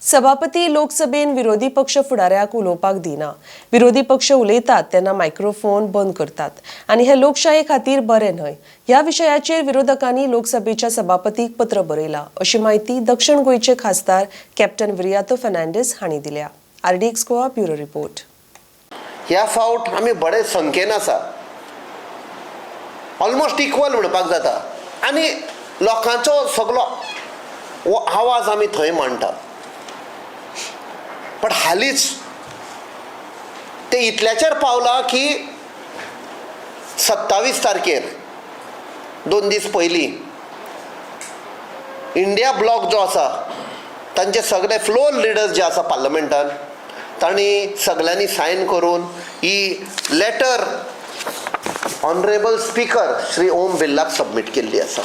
सभापती लोकसभेन विरोधी पक्ष फुडाऱ्याक उलोवपाक दिना. विरोधी पक्ष उलयतात तेन्ना मायक्रोफोन बंद करतात आनी हे लोकशाये खातीर बरें न्हय. ह्या विशयाचेर विरोधकांनी लोकसभेच्या सभापतीक पत्र बरयलां अशी म्हायती दक्षिण गोंयचे खासदार कॅप्टन विरियातो फर्नांडीस हांणी दिल्या. RDX Goa bureau report. ह्या फावट आमी बरे संख्येन आसा, ऑलमोस्ट इक्वल म्हणपाक जाता आनी लोकांचो सगलो आवाज आमी थंय मांडटा. बट हालींच ते इतल्याचेर पावला की 27 तारखेर 2 दीस पयलीं इंडिया ब्लॉक जो आसा तांचे सगळे फ्लोर लिडर्स जे आसा पार्लमेंटान तांणी सगळ्यांनी सायन करून ही letter honourable speaker Shri Om बिर्लाक सबमीट केल्ली आसा.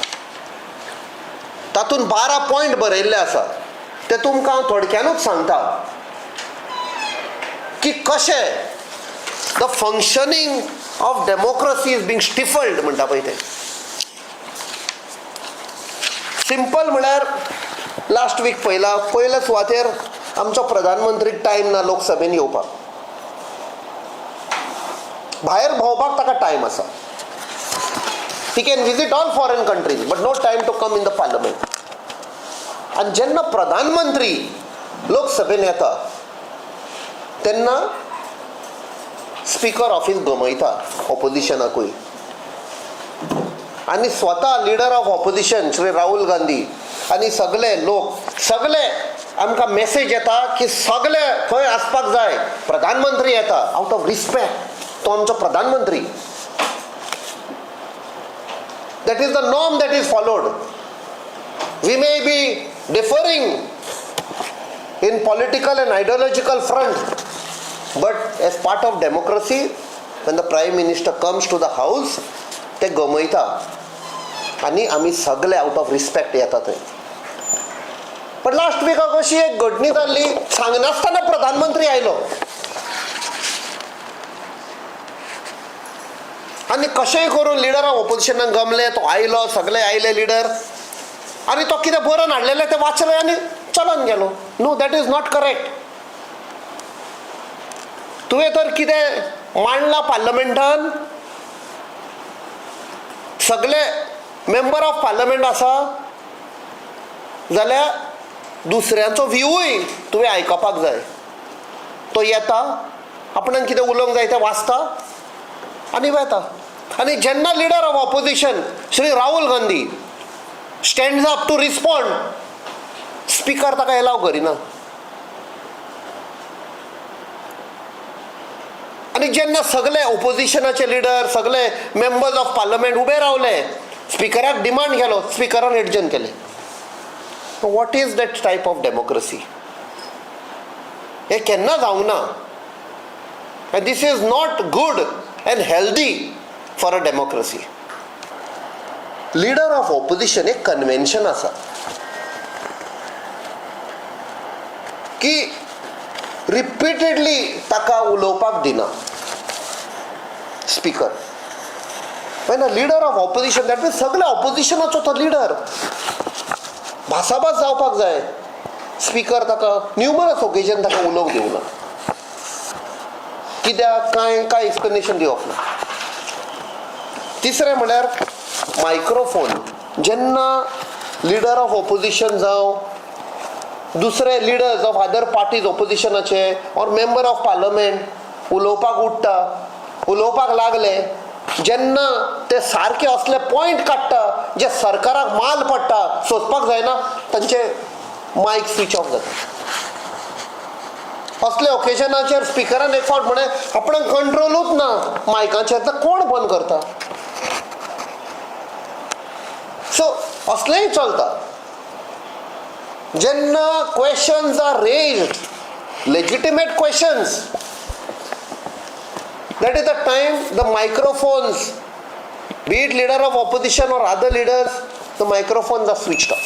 तातूंत 12 पॉयंट बरयल्ले आसा ते तुमकां हांव थोडक्यानूच सांगता की कशें the functioning of democracy is being stifled म्हणटा पळय तें. सिंपल म्हळ्यार लास्ट वीक पयला पयल्या सुवातेर आमचो प्रधानमंत्रीक टायम ना लोकसभेन येवपाक, भायर भोंवपाक ताका टायम आसा. He can visit all foreign countries but no time to come in the parliament. आनी जेन्ना प्रधानमंत्री लोकसभेन येता तेन्ना स्पिकर ऑफिस गमयता ऑपोजिशनाकूय आनी स्वता leader of opposition Shri Rahul Gandhi आनी सगळे लोक सगळे आमकां मेसेज येता की सगळे थंय आसपाक जाय, प्रधानमंत्री येता आवट ऑफ रिस्पेक्ट, तो आमचो प्रधानमंत्री. That is the norm that is followed. We may be differing in political and ideological front, but as part of democracy, when the Prime Minister comes to the house, ते गमयता आनी आमी सगळे out of respect येता थंय. पण last विकाक अशी एक घडणी जाल्ली, सांगनासतना प्रधानमंत्री आयलो आनी कशेंय करून लिडर ऑफ ऑपोजिशनाक गमले, तो आयलो, सगळे आयले लिडर आनी तो कितें बरोवन हाडलेलें तें वाचलें आनी चलोन गेलो. No, that is not correct. तुवें तर कितें मांडलां पार्लमेंटान, सगळे मेंबर ऑफ पार्लमेंट आसा जाल्यार दुसऱ्यांचो व्यूय तुवें आयकपाक जाय. तो येता, आपणान कितें उलोवंक जाय तें वाचता आनी वेता. आनी जेन्ना leader of opposition Shri Rahul Gandhi stands up to respond, speaker ताका एलाव करिना. आनी जेन्ना सगळे ऑपोजिशनाचे लिडर सगळे मेंबर्स ऑफ पार्लमेंट उबे रावले, स्पिकराक डिमांड केलो, स्पिकरान एडजर्न केलें. What is that type of democracy? हें केन्ना जावंक ना. And this is not good and healthy for a democracy. Leader of opposition एक कन्व्हेन्शन आसा की रिपीटेडली ताका उलोवपाक दिना speaker. When a leader of opposition, that means सगळे ऑपोजिशनाचो तो लिडर, भासाभास जावपाक जाय. स्पिकर ताका न्युमरस ओकेजन ताका उलोवंक दिवना, कित्याक कांय कांय एक्सप्लेनेशन दिवप ना. तिसरें म्हळ्यार मायक्रोफोन. जेन्ना लिडर ऑफ ऑपोजिशन जावं दुसरे लिडर्स ऑफ अदर पार्टीज ऑपोजिशनाचे ऑर मेंबर ऑफ पार्लमेंट उलोवपाक उठ्ठा, उलोवपाक लागले, जेन्ना ते सारके असले पॉयंट काडटा जे सरकाराक माल पडटा, सोंसपाक जायना, तांचे मायक स्विच ऑफ जाता. असले ओकेजनाचेर स्पिकरान एक फावट म्हणें आपणाक कंट्रोलूच ना मायकाचेर, तर कोण बंद करता? सो असलेंय चलता. जेन्ना questions are raised, legitimate questions, that is the time the microphones, be it leader of opposition or other leaders, the microphones are switched off.